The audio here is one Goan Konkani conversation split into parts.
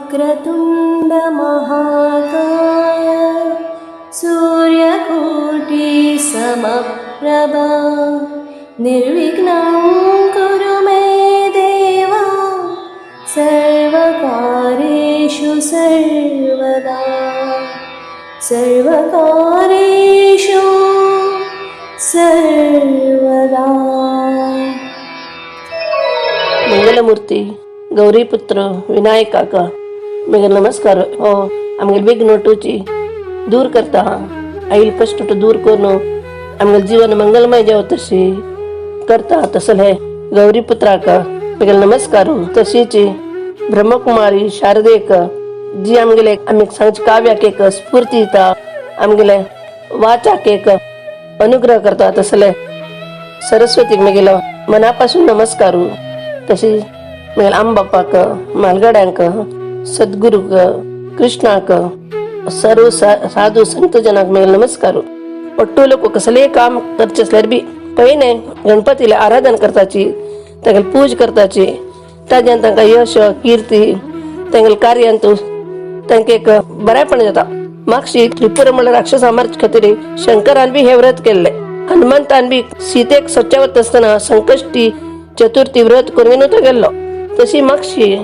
वक्रतुण्ड महाकाय सूर्यकोटि समप्रभा निर्विघ्नं कुरु मे देव सर्वकार्येषु सर्वदा सर्वकार्येषु सर्वदा। मंगलमूर्ती गौरीपुत्र विनायकाक मगेर नमस्कार। हो आमगेले विघ्न टूची दूर करता, आईल कष्ट दूर करून आमगेले जीवन मंगलमय जावं तशी करता। तसले गौरीपुत्राक मगेले नमस्कार। तशीच ब्रह्मकुमारी शारदेक जी आमगेले आमी सांगचे काव्याक एक स्फूर्ती दिता, आमगेले वाचाक एक अनुग्रह करता, तसले सरस्वतीक मगेलो मनापासून नमस्कार। तशी मगेले आमबापाक, म्हालगड्यांक, सद्गुरूक, कृष्णाक, सर्व साधू संत जनाक मगेले नमस्कार। ಒಟ್ಟು लोक कसलेय काम करचे असल्यार बी पयले गणपतीले आराधन करताची, तागेले पूज करताची। ताज्यान तांकां यश कीर्ती, तांगेले कार्यांत तांकां एक बरेपण जाता। मागशी त्रिपुर म्हणल्यार राक्षसा मारचे खातीर शंकरान बी हे व्रत केल्ले। हनुमंतान बी सीतेक सच्चावत आसतना संकष्टी चतुर्थी व्रत करून तो गेल्लो। तशी मागशी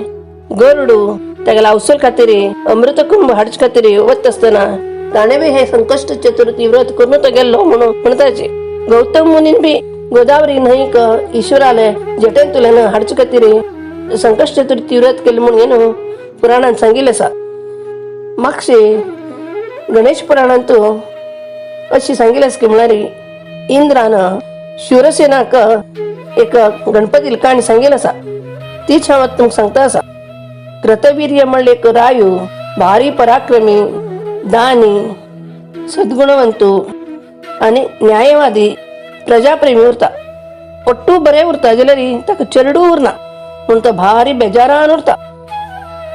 गरुडू तागेल्या अवसर खातीर अमृत कुंभ हाडचे खातीर वत आसतना ताणें बी हे संकष्ट चतुर्थी व्रत करून तो गेल्लो म्हणून म्हणताचे। गौतम मुनीन बी गोदावरी न्हंयक ईश्वराले जटेंतुल्यान हाडचे खातीर संकष्ट चतुर्थी व्रत केलें म्हणून न्हू पुराणान सांगिल्लें आसा। मागशे गणेश पुराणांत अशी सांगिल्लें आसा की म्हळ्यार इंद्रान शूरसेनाक एक गणपती काणी सांगिल्लें आसा, तीच हांव आतां तुमकां सांगता आसा। कृतवीर्य म्हणले एक रायू भारी पराक्रमी, दानी, सद्गुणवंतू आणि न्यायवादी, प्रजाप्रेमी उरता। ಒಟ್ಟು बरें उरता जाल्यार ताका चेरडू उरना म्हूण तो भारी बेजारान उरता।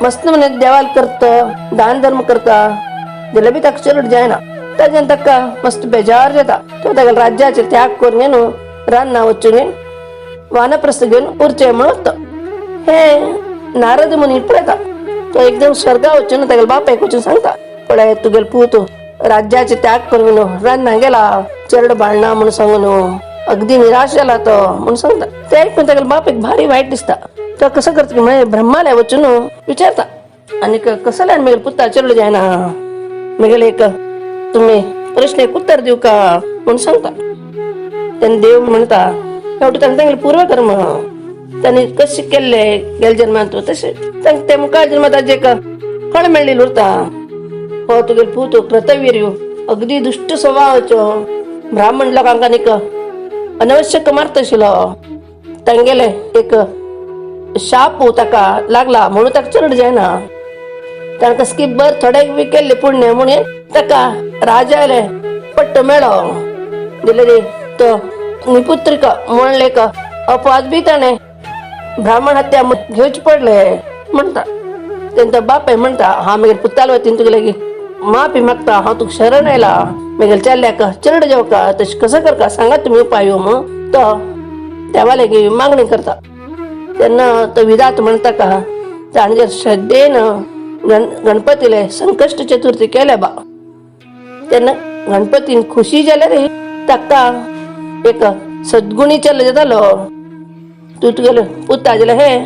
मस्त म्हणे देवाल करता, दान धर्म करता जाल्यार बी ताका चेरड जायना। ताज्यान ताका मस्त बेजार जाता। तो तागेल्या राज्याचे त्याग करून न्हू रान्ना वचून वानप्रस्थ घेवन उरचें म्हणून वता। हे नारद मुनी पळयता। तो एकदम स्वर्गा वचून तागेल्या बापायक वचून सांगता, पळय तुगेलो पूत राज्याचे त्याग करून रान्ना गेला, चेरड बाळना म्हणून सांगून अगदी निराश जाला तो म्हणून सांगता। ते ऐकून तागेल्या बापायक भारी वायट दिसता। तो कसं करता की म्हळ्यार ब्रह्माला वचून विचारता आनी कसल्यान म्हगेल्या पुता चेरड जायना, म्हगेले एक तुम्ही प्रश्न एक उत्तर दिवं का म्हणून सांगता। तेन्ना देव म्हणता, शेवटी तांकां तांगेलें पूर्वकर्म तांणी कशें केल्ले गेल्या जन्मांत तशें तांकां ते मुखार जन्मात ताजें एक फळ मेळ्ळेलें उरता। हो तुगेलो पूत कृतवीर्य अगदी दुश्ट स्वभावाचो, ब्राह्मण लोकांक आनीक अनवश्यक मारता आशिल्लो। तांगेले एक शाप ताका लागला म्हणून ताका चेरड जायना। तांकां स्कीप बर थोडे बी केल्ले पुण्य म्हणून ताका राजाले पट्ट मेळ्ळो। जाल्यार तो निपुत्रिक म्हणले एक अपवाद बी ताणें ब्राह्मण हत्या घेवचे पडले म्हणटा। तेंचो बापाय म्हणटा, हांव मागीर पुताल वतीन तुगे लागीं माफी मागता, हांव तुका शरण आयला, मागीर चेल्ल्याक चेरड जावका तशें कसो करका सांगात तुमी उपाय म्हूण तो देवा लागीं मागणी करता। तेन्ना तो विधात म्हणटा का ताणें जर श्रद्धेन गणपतीले संकष्ट चतुर्थी केल्या बा, तेन्ना गणपतीन खुशी जाल्यार ताका एक सद्गुणी चेल्लो जातालो। तूं तुगेले पुता जाल्यार हे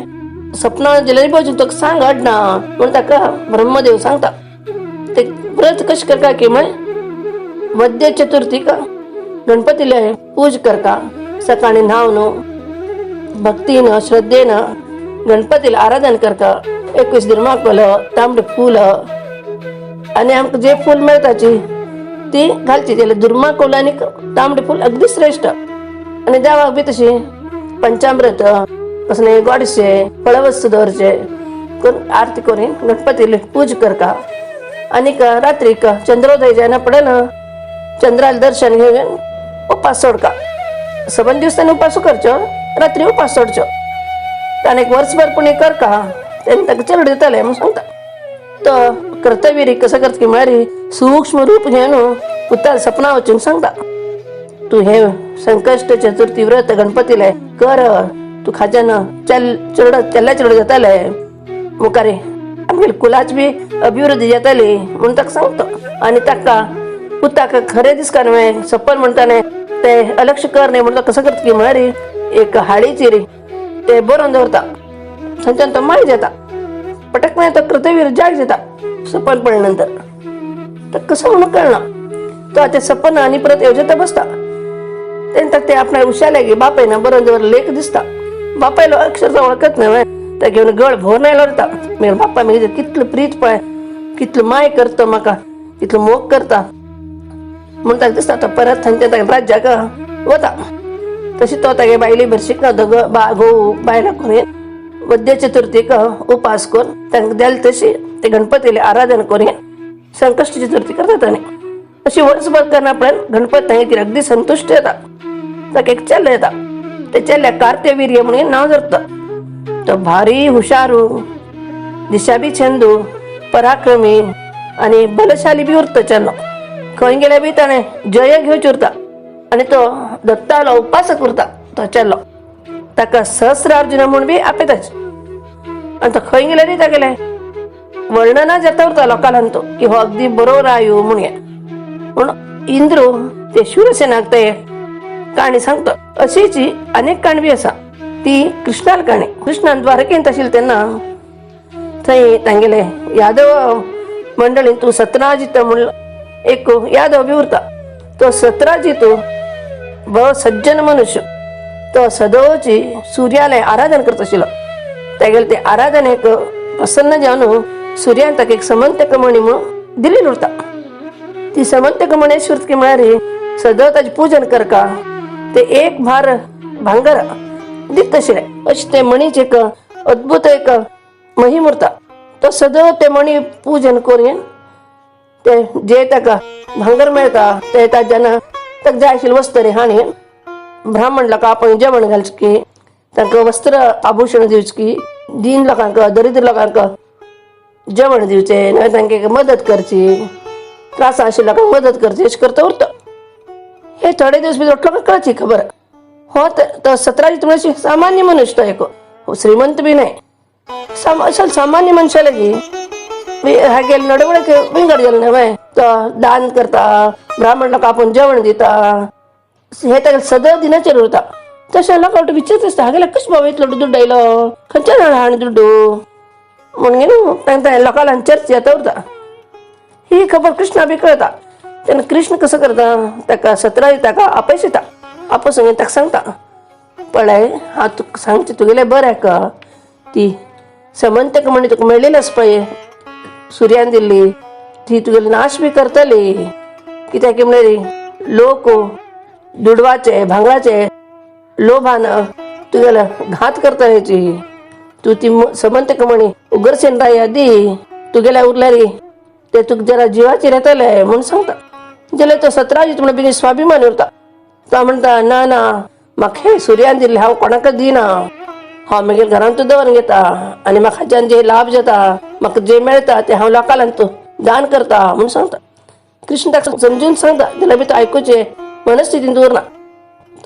सपना जाल्यार पळय तुका सांग अडना म्हूण ताका ब्रह्मदेव सांगता। ते व्रत कशें करता की म्हळ्यार वद्य चतुर्थीक गणपतीले पूज करता, सकाळी न्हावन भक्तीन श्रद्धेन गणपतीला आराधन करता। 21 धर्माकोल, तांबडे फूल आणि आमकां जे फूल मेळटाची ती घालची। जाल्यार दुर्माकोल आनी तांबडे फूल अगदी श्रेष्ठ। आनी देवाक बी तशी पंचामृत कसले गोडशे फळवस्तू दवरचे करून आरती करून गणपतीले पूज करता। आनीक रात्रीक चंद्रोदय जेन्ना पडना चंद्राला दर्शन घेवन उपास सोडका। सबंद दिवसांनी उपास करचो, रात्री उपास सोडचो। ताणें एक वर्सभर पुण्य करका तेन्ना ताका चेरड दिताले म्हणून सांगता। तो कर्तवीर कसं करता की म्हळ्यार सूक्ष्म रूप घेवन पुताल सपना वचून सांगता, तू हे संकष्ट चतुर्थी व्रत गणपतीले कर, तू खाज्यान चल चेरड चेल्ल्या चेरड जाताले मुखार आमगे आमगेले कुलाच बी अभिवृद्धी जातली म्हणून ताका सांगता. आनी ताका पुताक खरें दिसका न्हय सपन म्हणटा न्हय ते अलक्ष कर न्हय म्हणून कसं करता की म्हळ्यार एक हाडीची रे ते बरोवन दवरता. थंयच्यान तो माय जाता पटक नाही तो कृतवीर जाग जाता सपन पडल्या नंतर. तर कसं म्हणून कळना तो आता सपन आणि परत येवजता बसता. तेन्ना ते आपल्या उशाले गे बापायना बरोवन दवर लेख दिसता. बापायलो अक्षरशः वळखत नाही त्या घेऊन गळ भोर नाही लढता. मेरे बाप्पा मी कितलं प्रीत पळय, कितलं माय करतो म्हाका, कितलं मोग करता म्हणून ताका दिसता. तो परत थंयच्या ताका राज्याक वता. तशी तो तागे बायले भरशीक ना दोग बा घोव बायलां करून वद्य चतुर्थीक उपास करून तांकां द्याल तशी ते गणपतीले आराधन करून संकष्ट चतुर्थी करतात. ताणें अशी वर्सभर करना पण गणपत तांगेर अगदी संतुश्ट येता. ताका एक चेडो येता. ते चेडल्याक कार्तवीर्य म्हणून नांव धरता. तो भारी हुशारू, दिशा बी छंदू, पराक्रमी आणि बलशाली बी उरता चेडो. खंय गेल्यार बी ताणें जय घेवची उरता आनी तो दत्तालो उपासक उरता. तो चेडो ताका सहस्रार्जुन म्हूण बी आपयताच. आनी तो खंय गेल्यार तागेलें वर्णना जाता उरता लोकांक तो की हो अगदी बरोबर आयु म्हणून. पूण इंद्र ते शूरसेनाक ते काणी सांगता. अशीच अनेक काणी बी आसा ती कृष्णाल काणी. कृष्णान द्वारकेंत आशिल्ले तेन्ना थंय तांगेले यादव मंडळीन तूं सत्राजित म्हण एक यादव बी उरता. तो सत्राजित बरो सज्जन मनुष्य. तो सदोची सूर्यालय आराधन करत आशिल्लो. तागेले ते आराधनेक प्रसन्न जावन सूर्यान ताका एक समंतक मणी म्हणून दिलेली उरता. ती समंतक मणी अशी उरता की म्हळ्यार सदां ताजें पूजन करका ते एक भार भांगर दित आशिल्लें. अशें ते मणीच एक अद्भुत एक महिम उरता. तो सदां ते मणी पूजन करून ते जे ताका भांगर मेळटा ते ताज्यान ताका जाय आशिल्ली वस्त रे हाणी ब्राह्मण लोकांक आपण जेवण घालचें की तांकां वस्त्र आभूषण दिवचें की दीन लोकांक दरिद्र लोकांक जेवण दिवचें नाल्यार तांकां मदत करची, त्रास आशिल्ल्या लोकांक मदत करची, अशें करता उरता. हे थोडे दिवस भितर लोकांक कळची खबर हो तो सत्राजित म्हणजे सामान्य मनुष्य. तो एक श्रीमंत बी न्हय, अशें सामान्य मनशा लागीं हागेले नडवळीक विंगड जालें न्हय. तो दान करता, ब्राह्मण लोकांक आपोवन जेवण दिता, हे तागेलें सदां दिनाचेर उरता. तशें लोकां विचित्र दिसता, हागेले कशें बाबा इतलो दुड्ड आयलो, खंयच्यान हाडलो दुड्डू म्हणून न्हू तांकां लोकांक चर्चा जाता उरता. ही खबर कृष्णा बी कळता. तेन्ना कृष्ण कसो करता, ताका सत्राजिताक ताका आपयता. आपोवन ताका सांगता, पळय हांव तुका सांगचें तुगेलें बरें का ती समंतक म्हणी तुका मेळ्ळेली आसा पळय सुर्यान दिल्ली, ती तुगेली नाश बी करतली. कित्याक म्हळ्यार लोक दुडवाचे भांगराचे लोभान तुगेलो घात करतले. तूं ती समंतक म्हणी उगरसेन राया दी, तुगेल्या उरल्यार ते तुका जरा जिवाचेर येतले म्हूण सांगता. जाल्यार तो सत्राजित म्हणून बेगीन स्वाभिमान उरता. तो म्हणटा, ना ना, म्हाका हे सुर्यान दिल्ले हांव कोणाकच दिना. हांव मागीर घरांत दवरून घेता आनी म्हाका हाच्यान जे लाभ जाता, म्हाका जे मेळटा ते हांव लोकांक दान करता म्हूण सांगता. कृष्ण ताका समजून सांगता जाल्यार बी तो आयकुचे मनस्थितींत उरना.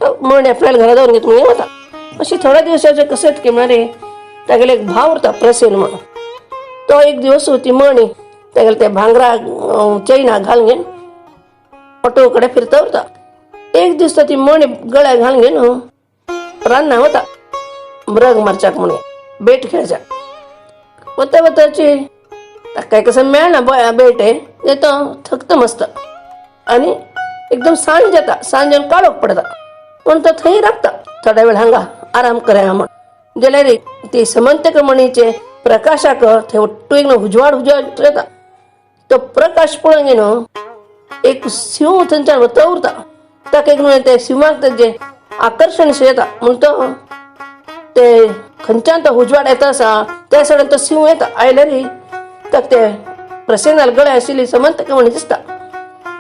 तो म्हण आपल्याला घरा दवरून घेता म्हणून वता. अशी थोड्या दिवसाचे कशें की म्हळ्यार तागेले एक भाव उरता प्रसेन म्हणून. तो एक दिवस ती म्हणी तागेले ते भांगरा चैना घालून घेवन ऑटो कडेन फिरता उरता. एक दीस तो ती मणी गळ्याक घालून घेवन रान्ना वता मृग मारच्याक म्हणून, बेट खेळच्याक वता वताची ताका काय कसं मेळना बेट. हे तो थकता मस्त आनी एकदम सांज जाता. सांज जावन काळोख पडता पूण तो थंय राबता थोडा वेळ, हांगा आराम करया म्हण. जाल्यार ती समंतक मणीचे प्रकाशाक थंय ಒಟ್ಟು एक उजवाड उजवाड येता. तो प्रकाश पळोवन न्हू एक सिंह थंयच्यान वता उरता. ताका एक न्हू ते सिंहाक तेजें आकर्शण शें येता म्हूण तो ते खंयच्यान तो उजवाड येता आसा त्या सायडीन तो सिंह येता. आयल्यार ताका ते प्रसेनाल गळ्या आशिल्ली समंतक मणी दिसता.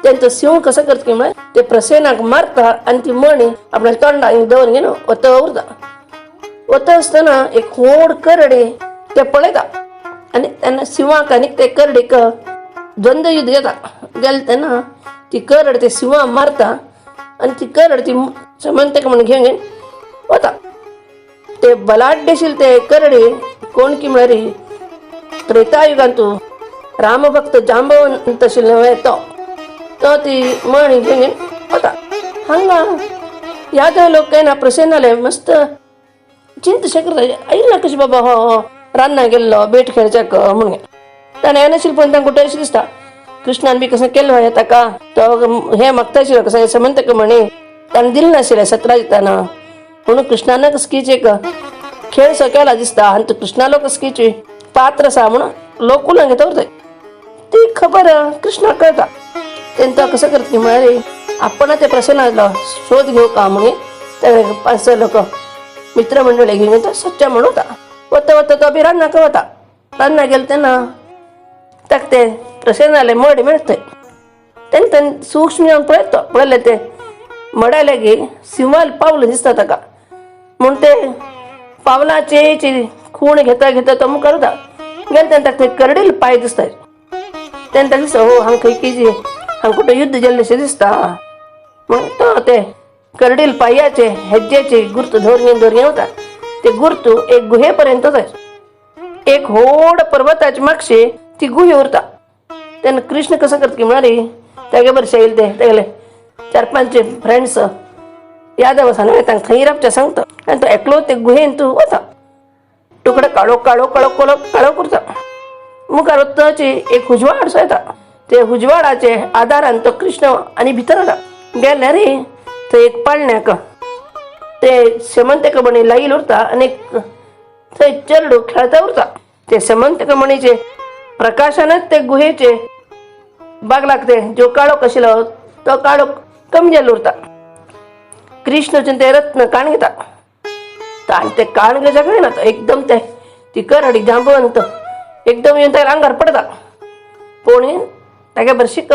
तेन्ना तो सिंह कसो करता की म्हळ्यार ते प्रसेनाक मारता आनी ती मणी आपल्या तोंडाक दवरून घेवन वता उरता. वता आसतना एक व्हड करडे ते पळयता आनी तेन्ना सिंहाक आनी ते करडीक द्वंद्व युद्ध घेता. गेले तेन्ना ती करड ते सिंहाक मारता आनी ती करड ती समंतक म्हण घेवन घेवन वता. ते बलाढ्य आशिल्ले ते करडे कोण की म्हळ्यार त्रेतायुगांतू रामभक्त जांबवंत आशिल्लो तो तो ती मणी घेवन वता. हांगा यादव लोक काय ना प्रसन्नाले मस्त चिंत करता, आयला कशें बाबा हो हो रान्ना गेल्लो बेट खेळच्याक म्हणून. ताणें येनाशिल्लें पण तांकां कुठे अशें दिसता कृष्णान बी कसं केल्लो हें ताका, तो हें मागता आशिल्लो कसं समंतक म्हणी ताणें दिलें नाशिल्लें सतरा दिताना, म्हणून कृष्णान कसकीच एक खेळ सो केला दिसता. आनी तो कृष्णालो कसकीच पात्र आसा म्हणून लोक उलोवंक घेता उरताय. ती खबर कृष्णाक कळटा. तेन्ना तो कसं करता म्हळ्यार आपण ते प्रसन्नालो शोध घेवं का म्हणून ते पांच स लोक मित्रमंडळी घेऊन तो सच्चा म्हणून वता. वता वता तो बी रान्नाक वता. रान्ना गेलो तेन्ना ताका ते प्रसन्नाले मड मेळटय. तेन्ना तेन्ना सूक्ष्म जावन पळयता, पळयलें ते मडा लागीं सिंहाल पावल दिसता ताका, म्हूण ते पावलाचे खूण घेता घेता तो मुखार वता. गेले तेन्ना ताका ते करडील पांय दिसता. तेन्ना ताका दिसता हो हांगा खंय कितें हांगा कुठं युद्ध जाल्लें दिसता. म्हूण तो ते करडील पांयाचे हेज्जेचे गुर्त धरून धरून वता. ते गुर्तू एक गुहे पर्यंत वता. एक व्हड पर्वताचे मागशे ती गुहे उरता. तेन्ना कृष्ण कसं करता की म्हळ्यार तागे बरें येयल ते तेगेले चार पांच फ्रेंड्स यादव आसा न्हय तांकां थंय रावचें सांगता. आनी तो एकलो ते गुहेन तूं वता. तुकडे काळो काळो काळो काळो काळो करता. मुखार वचची एक हुजवाड सो येता. ते हुजवाडाचे आदारान तो कृष्ण आनी भितर वता. गेल्यार रे थंय एक पाळण्याक ते सेमंतक म्हणी लायल उरता आनी थंय चेडू खेळता उरता. ते सेमंतक म्हणीचे प्रकाशानच ते गुहेचे बागलाक ते जो काळोख आशिल्लो तो काळोख कमी जाल्लो उरता. कृष्ण वचून ते रत्न काण घेता. आनी ते काण घेवच्या कळना तो एकदम ते ती करडी जांबवंत एकदम येवन ताच्या आंगार पडता. पूण तागे बरशीक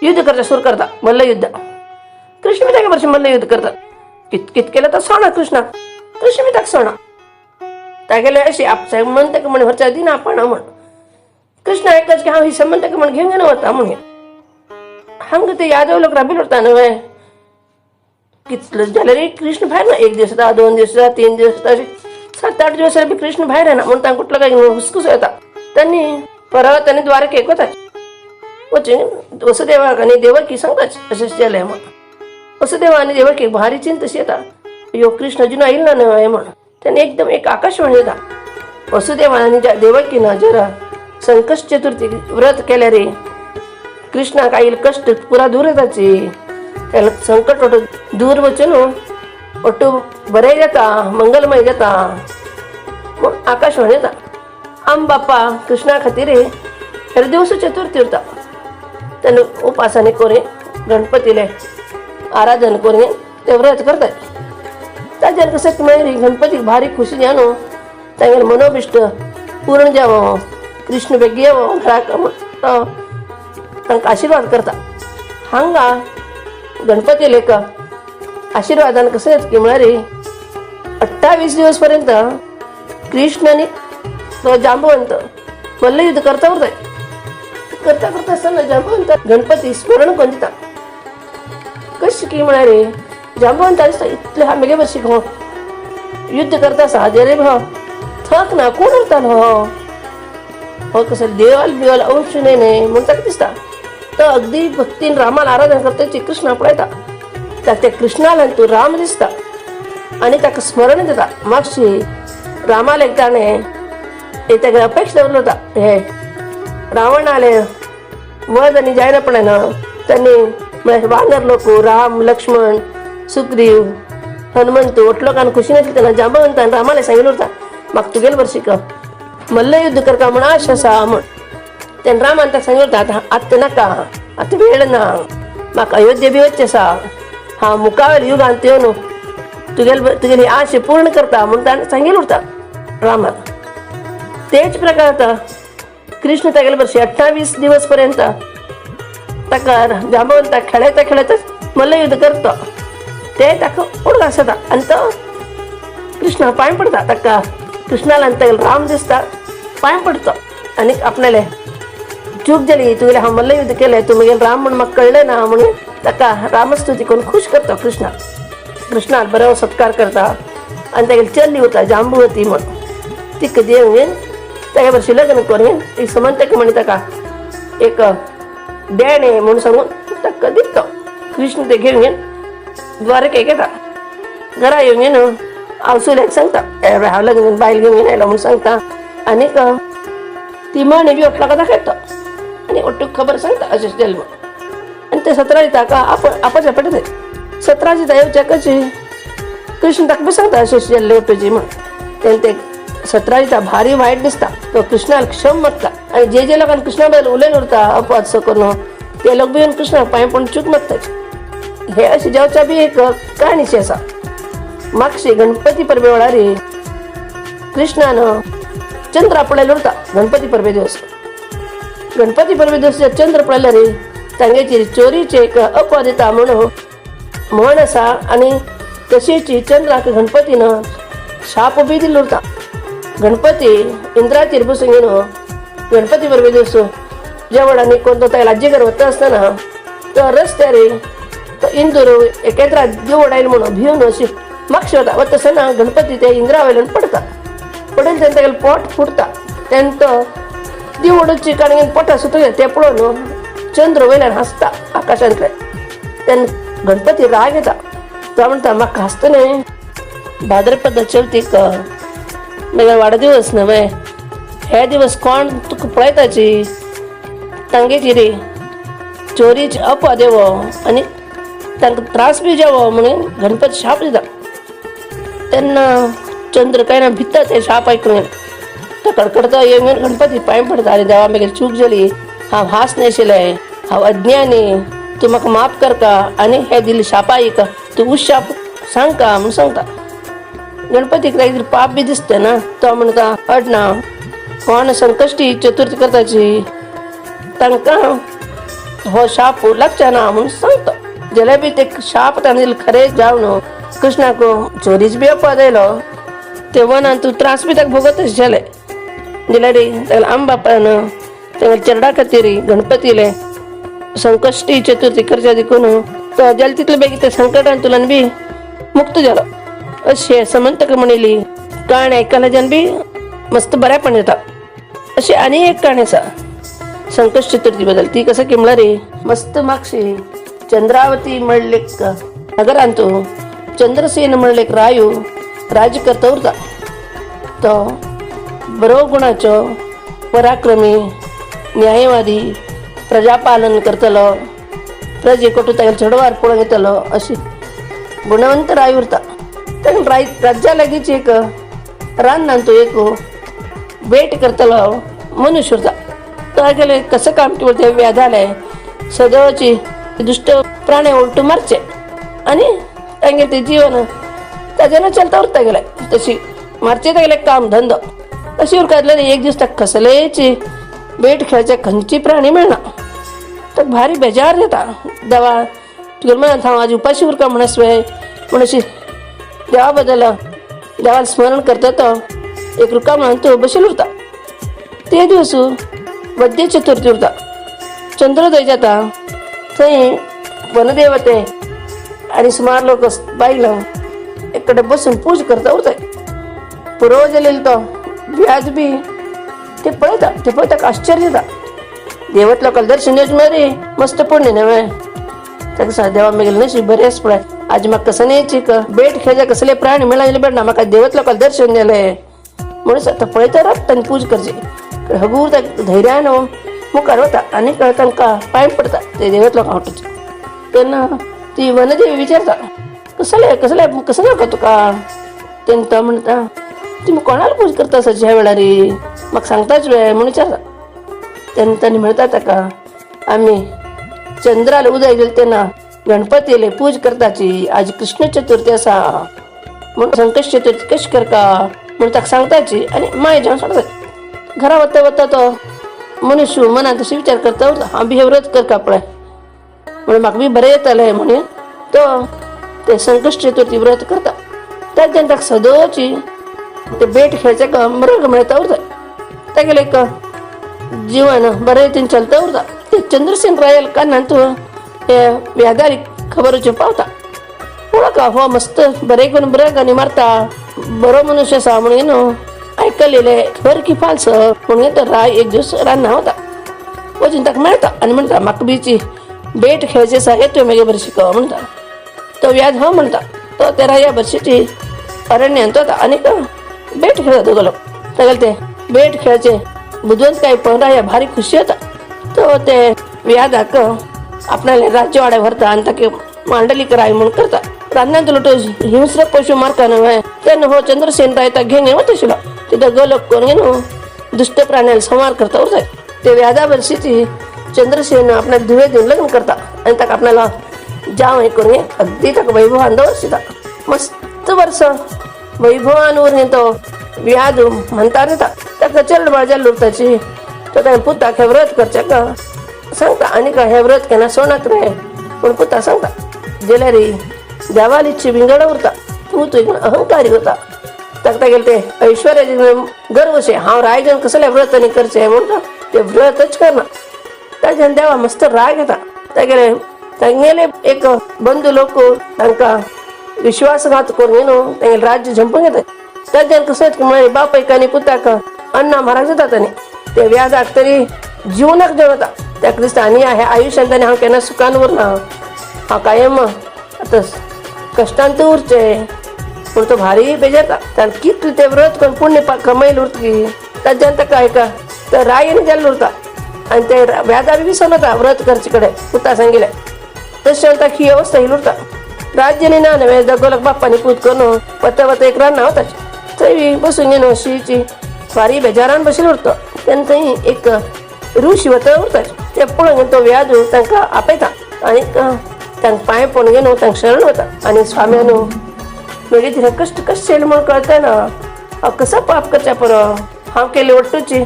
युद्ध करता सुरू करता मल्लयुद्ध. कृष्ण बी तागे बरशी मल्लयुद्ध करता. कित कित केलं तर सोणा कृष्णाक, कृष्ण बी ताका सोणा तागेले अशी समंतक म्हण व्हरच्या दिना आपण म्हण. कृष्ण आयकच की हांव ही समंतक म्हण घेवन वता म्हणून. हांगा ते यादव लोक राबील उरता न्हय कितलं जाल्यार कृष्ण भायर ना. एक दीस येता, 2 दीस येता, 3 दीस येता, अशे 7-8 दिवस बी कृष्ण भायर येना म्हणून तांकां कुठलो काय हुसकुस येता. त्यांनी परत आनी द्वारकेक वता. वचून वसुदेवाक आनी देवकी सांगताच अशें जालें म्हण. वसुदेवा आनी देवकीक भारी चिंता अशी येता, यो कृष्ण अजून आयिल्लो ना न्हय म्हण. तेन्ना एकदम एक आकाशवाणी येता, वसुदेवान आनी देवकीन जरा संकष्ट चतुर्थी व्रत केल्यार कृष्णाक आयिल्ले कश्ट पुरा दूर जाताची, त्याला संकट वट्टू दूर वचून वट्टू बरें जाता, मंगलमय जाता म्हूण आकाशवाणी येता. आम बाप्पा कृष्णा खातीर हेर दिवस चतुर्थी उरता. तेन्ना उपासांनी करून गणपतीले आराधन करून ते व्रत करतात. ताजेर कसं मागीर गणपतीक भारी खुशी जावन तागेलें मनोभिश्ट पूर्ण जावं, कृष्ण बेगी येवो घराक म्हूण तो तांकां आशिर्वाद करता. हांगा गणपती लेख आशिर्वादान कसं की म्हळ्यार 28 दिवस पर्यंत कृष्ण आनी तो जांबवंत मल्लयुद्ध करता उरताय. करता करता आसतना जांबवंत गणपती स्मरण करून दिता. कशें की म्हळ्यार जांबवंत दिसता इतलें हा मेगे बशीक हो युद्ध करता आसा हाजेर हो थक ना, कोण उरतालो हो हो कसं देवाल बिवाल अंश न्हय न्हय म्हूण ताका दिसता. तो अगदी भक्तीन रामाला आराधना करता, कृष्णा पळयता. ताका त्या कृष्णाला तूं राम दिसता आनी ताका स्मरण दिता. मातशी रामाला एक ताणें ताका अपेक्षा दवरलो होता, हे रावणाले वध आनी जायना पडना त्यांनी म्हळ्यार वानर लोक राम लक्ष्मण सुग्रीव हनुमंत ओट लोकांना खुशी नासली. तेन्ना जांबवंतान रामाला सांगितलं उरता, म्हाका तुगेले बरशीक मल्लयुद्ध करता म्हण आश आसा म्हण. तेन्ना रामान ताका सांगितलं उरता, आतां आत्तां नाका, आतां वेळ ना, म्हाका अयोध्ये बी वचचें आसा, हांव मुखावेल्या युगांत येवन तुगेले तुगेली आश पूर्ण करता म्हूण ताणें सांगितलं उरता रामान. तेच प्रकार आतां कृष्ण तागेले बरशी 28 दिवस पर्यंत ताका जांबवंताक खेळयता खेळयताच मल्लयुद्ध करता. ते ताका उडगास जाता आनी तो कृष्णा पांय पडता. ताका कृष्णाला आनी तागेलो राम दिसता, पांय पडता आनी आपणाले चूक जाली, तुगेलें हांव मल्लयुद्ध केलें, तूं म्हगेलो राम म्हूण म्हाका कळ्ळें ना म्हणून ताका रामस्तुती करून खूश करता कृष्णा. कृष्णाक बरो सत्कार करता आनी तागेली चली उरता जांबुवती म्हण, तिका देव घेवन तागे भरशी लग्न करून ती समंतक म्हणी ताका एक देणें म्हणून सांगून ताका दिता. कृष्ण ते घेवन घेवन द्वारकेक येता. घरा येवन घेवन हांव सुल्याक सांगता, हांव लग्न बायल घेवन घेवन आयलो म्हणून सांगता. आनीक ती मणी बी ओटलाका दाखयता आनी ओट्टूक खबर सांगता अशें जालें म्हणून. आनी ते 17 दिता आप आपस पडटा. 17 दिता येवच्या कशी कृष्ण ताका बी सांगता अशें जाल्लें ओटूची म्हणून. तेन्ना ते 17 दिता भारी वायट दिसता. तो कृष्णाक क्षम मागता आनी जे जे लोकांनी कृष्णा बद्दल उलयन उरता अपवाद सो करून ते लोक बी येवन कृष्णाक पांय पडून चूक मागता. हे अशी जेवच्या बी एक काणीशी आसा. मागशी गणपती परबे वेळार कृष्णान चंद्र पळयलो उरता. गणपती परबे दिवस, गणपती परबे दिवस चंद्र पळयल्यार तांगेची चोरीचे एक अपवाद येता म्हणून म्हण आसा. आनी तशीच चंद्राक गणपतीन शाप बी दिल्लो उरता. गणपती इंद्राचेर बसून घेवन गणपती परबे दिवस जेवण आनी कोण तो तागेल्या आजी वता आसतना तो रस्त्यार तो इंदूर एकेत्रा देवड आयलो म्हणून भिवन अशी मागशी वता. वता आसतना गणपती ते इंद्रा वयल्यान पडता. पडले तेन्ना तागेलें पोट फुटता. तेन्ना तो दिवडची काडून पोटा सुटले ते पळोवन चंद्र वयल्यान हांसता आकाशांतले. तेन्ना गणपती राग येता. तो म्हणटा म्हाका हांसता न्हय. भाद्रपद चवथीक मागीर वाडदिवस न्हय, हे दिवस कोण तुका पळयताची तांगेची रे चोरीच अपवाद येवो आनी तांकां त्रास बी जावो म्हणून गणपती शाप दिता. तेन्ना चंद्र काय ना भिता ते शाप आयकून. तो कडकडता येवन गणपती पांय पडता आनी देवा मागीर चूक जाली, हांव हास नाशिल्लें, हांव अज्ञानी, तूं म्हाका माफ करका आनी हे दिल्ले शापा एक तूं उशाप सांगका म्हणून सांगता. गणपतीक कांय पाप बी दिसता ना. तो म्हणटा अडना कोण संकश्टी चतुर्थी करताची तांकां हो शाप लागचे ना म्हणून सांगता. जाल्यार बी ते शाप ताणें खरें जावन कृष्णाक चोरीच बी अपवाद आयलो. ते वनान तूं त्रास बी ताका भोगतच जाले. जाल्यार तागेल्या आमबापान तागेल्या चेरडा खातीर गणपतीले संकश्टी चतुर्थी करच्या देखून तो जाले तितले बेगीन ते संकटांतल्यान बी मुक्त जालो. अशें समंतक म्हणिल्ली काणी आयकल्याच्यान बी मस्त बऱ्यापण येता. अशी आनी एक काणी आसा संकश्ट चतुर्थी बद्दल. ती कसं की म्हणल्यार मस्त मागशी चंद्रावती म्हणले नगरांतू चंद्रसेन म्हणले एक रायू राज्य करता उरता. तो बरो गुणाचो पराक्रमी न्यायवादी प्रजापालन करतलो, प्रजे कोटू तागेले चडवार पळोवंक येतलो अशी गुणवंत राय उरता. ताका राय राज्या लागींच एक रानांत एक भेट करतलो मनुष्य उरता. तागेले कसं काम किंवा ते व्याधाले सदळची दुश्ट प्राणी उलटू मारचे आनी तांगेले ते जीवन ताज्यान चलता उरता गेले तशी मारचे तागेले काम धंदो. अशी उरकातले एक दीस ताका कसलेची भेट खेळचे खंयची प्राणी मेळना. ताका भारी बेजार जाता. देवा तुगेले मनांत हांव आज उपाशी उरका म्हणस वे म्हण अशी देवा बद्दल देवाला स्मरण करता. तो एक रुका म्हणून तो बसून उरता. ते दिवस वद्य चतुर्थी उरता. चंद्रोदय जाता थंय वनदेवते आनी सुमार लोक बायलां एक कडेन बसून पूज करता उरताय. पुरो जालेलो तो व्याज बी ते पळयता. ते पळयता आश्चर्य जाता. देवत लोकांक दर्शन दिवचें मरे मस्त पुण्य न्हय. ताका सांग देवा मागीर नशीब बरें आसा पळय, आज म्हाका कसलेची भेट खेळचे कसले प्राणी मेळना बेड ना, म्हाका देवत लोकांक दर्शन जालें म्हणून आतां पळयता रावता आनी पूज करची. हगूर ताका धैर्यान मुखार वता आनी तांकां पांय पडता ते देवत लोकां वाटेचे. तेन्ना ती वनदेवी विचारता कसले कसले कसं नाका तुका. तेन्ना तो म्हणटा तुमी कोणाला पूज करता सर ह्या वेळार म्हाका सांगताच वे म्हणून विचारता. तेन्ना तांणी म्हणटा ताका आमी चंद्राला उदय गेले तेन्ना गणपतीले पूज करताची, आज कृष्ण चतुर्थी आसा म्हणून संकश्ट चतुर्थी कशी करका म्हणून ताका सांगताची आनी माय जावन सोडता. घरा वता वता तो मनुष्य मनांत तशें विचार करता उरता, हांव बी हें व्रत करका पळय म्हणून म्हाका बी बरें येतलें म्हणून तो ते संकश्ट चतुर्थी व्रत करता. ताच्यान ताका सदोची ते बेट खेळचे मृग मेळता उरता. तागेलें एक जीवन बरें रितीन चलता उरता. ते चंद्रसेन रायल कानांत हे व्यादारी खबरूचे पावता. पळोवका हो मस्त बरें करून बरें गाणी मारता, बरो मनुष्य आसा म्हणून न्हू आयकता. आयकलेले खर की फाल्स म्हणून तो राय एक दिवस रान्ना होता वचून ताका मेळटा आनी म्हणटा म्हाका बीची बेट खेळचे आसा हे तुवें म्हगे बरें शिकव म्हणटा. तो व्याज हो म्हणटा. तो त्या राया भरशीची अरण्यांत वता आनीक बेट खेळता दोगलो तागेले ते बेट खेळचे बुदवंत काय पण राया भारी खुशी जाता. तो ते व्याजाक आपणाले राज्य वाड्या व्हरता आनी ताका मांडलीक राय म्हूण करता. रान्नांत लोटो हिंस्र पशु मारता न्हय तेन्ना हो चंद्रसेन राय ताका घेवन वता आशिल्लो. तिथं गलोप करून घेवन दुष्ट प्राण्याला संहार करता उरता. ते व्याजा भरशीची चंद्रसेन आपल्या धुवे दिवन लग्न करता आनी ताका आपणाला जाव हे करून अगदी ताका वैभवान दवरता. मस्त वर्स वैभवान उरून तो व्याज म्हणता येता. ताका चेडवां जाल्लें उरताची. तो ताणें पुताक हें व्रत करचें का सांगता आनी हे व्रत केन्ना सोणात रे पूण पुता सांगता जाल्यार देवाली विंगड उरता. पूत अहंकारी उरता. ताका तागेलें ते ऐश्वर्याचे गर्व शे हांव रायजन कसलें व्रत आनी करचें म्हणटा ते व्रतच करना. ताज्यान देवा मस्त राग येता. तागेले तांगेले एक बंधू लोक तांकां विश्वासघात करून न्हू तांगेलें राज्य झंपून घेतात. ताज्यान कसं मागीर बापायक आनी पुताक अन्ना म्हारग जाता. ताणें ते व्याजाक तरी जीवनाक जेवता. ताका दिसता आनी ह्या आयुश्यांत आनी हांव केन्ना सुखान उरना, हांव कायम आतां कश्टांत उरचें पूण तो भारी बेजारता. ताणें कितलें तें व्रत करून पुण्य कमयलें उरता की ताज्यान ताका एका तो रायन जाल्लो उरता आनी ते व्याजा बी विसरून वता व्रत करचे कडेन पुता सांगिल्लें. तशें ताका ही अवस्था येयली उरता. राज्य न्ही ना न्हय दगोलक बाप्पानी पूत करून वता वता एक रान्ना वता थंय बसून घेवन अशीची भारी बेजारान बशिल्लो उरता. तेन्ना थंय एक ऋषी वता उरता. ते पळोवन तो व्याजू तांकां आपयता आनी तांकां पांय पडून घेवन तांकां शरण वता आनी स्वाम्यानू म्हगे तिणें कश्ट कशें येयलें म्हूण कळतना हांव कसो पाप करचें पुरो हांव केल्ली वट्टूची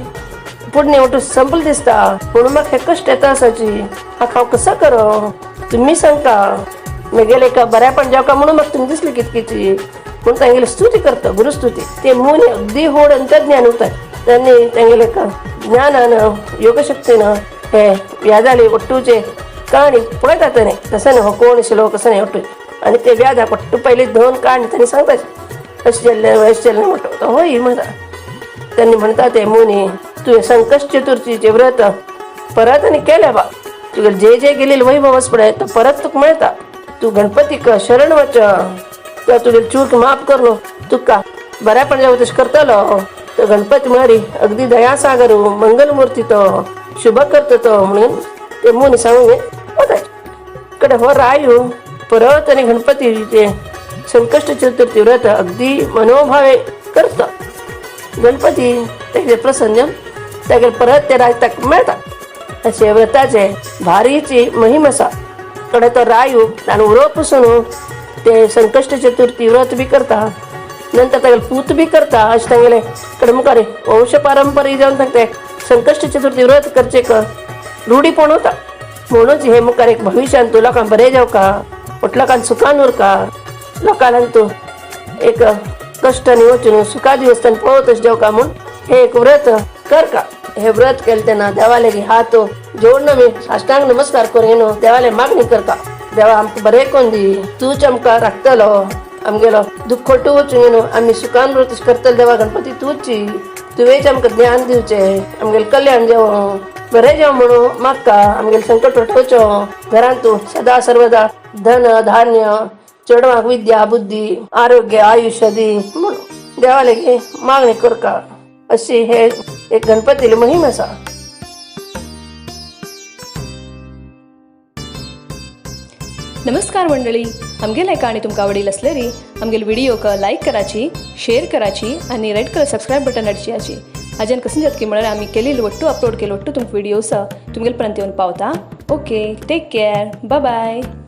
पुण्य वट्टू संपल दिसता म्हणून म्हाका हे कश्ट येता आसाची हाका हांव कसो करो तुमी सांगता म्हगेले एका बऱ्यापण जावका म्हणून म्हाका तुमी दिसली कितकीची म्हणून तांगेली स्तुती करता गुरुस्तुती. ते मुनी अगदी होड अंतर्ज्ञान उरतात. त्यांनी तांगेले एका ज्ञानान योगशक्तीन हे व्याजाले वट्टूचे काणी पळयता ताणें तसं न्ही हो कोण आशिल्लो कसं न्ही वट्टू आनी ते व्याजाक वट्टू पयली दोन काणी तांणी सांगता अशें जाल्लें अशें जाल्लें म्हणटा तो हय म्हणटा. त्यांनी म्हणटा ते मुनी तुवें संकश्ट चतुर्थीचें व्रत परत आनी केलें बा तुगे जे जे गेलेले वैभव आसा पळय तो परत तुका मेळटा. तूं गणपतीक शरण वच तो तुगे चूक माफ कर न्हू तुका बऱ्यापण जावं तशें करतलो. तो गणपती म्हळ्यार अगदी दयासागर मंगलमूर्ती तो शुभ करता तो म्हणून ते मुनी सांगून वता. कडे हो रायू परत आनी गणपतीचे संकश्ट चतुर्थी व्रत अगदी मनोभावे करता. गणपती तेजे प्रसन्न तागेले परत ते राज ताका मेळटा. अशे व्रताचे भारीची महिम आसा. कडे तो रायू ताणें उरोवप पसून ते संकश्ट चतुर्थी व्रत बी करता. नंतर तागेले पूत बी करता. अशें तांगेले कडे मुखार वंश परंपरा जावन तांकां ते संकश्ट चतुर्थी व्रत करचे रूढीपण वता. म्हणूच हे मुखार एक भविश्यांत तूं लोकांक बरें जावका पोट लोकांक सुखान उरका लोकांक तूं एक कश्ट आनी वचून सुखा दिवस पळोवत अशें जावका म्हूण हे एक व्रत कर का. हे व्रत केलें तेन्ना देवा लागीं हात जोडून आमी साष्टांग नमस्कार करून न्हू देवाले मागणी करता देवा आमकां बरें करून दी तूंच आमकां राखतलो आमगेलो दुख्खोटू वचून न्हू आमी सुखान व्रत करतले देवा गणपती तूंच तुवेंच आमकां ज्ञान दिवचें आमगेलें कल्याण जावं बरें जावं म्हणून मागता आमगेलें संकट हटोवचो घरांत तूं सदा सर्वदा धन धान्य चेडवांक विद्या बुद्धी आरोग्य आयुष्य दी म्हणून देवा लागीं मागणी करता. अशी हे एक गणपतीली महिम आसा. नमस्कार मंडळी, आमगेले काणी तुमकां आवडील आसलेरी आमगेले व्हिडिओक लायक कराची, शेअर कराची आनी रेड कलर सबस्क्रायब बटन अडची. आजन कशें जातकी म्हळ्यार आमी केलेली वट्टू अपलोड केले वट्टू तुमकां व्हिडियोस तुमगेले पर्यंत येवन पावता. Okay, take care, bye bye.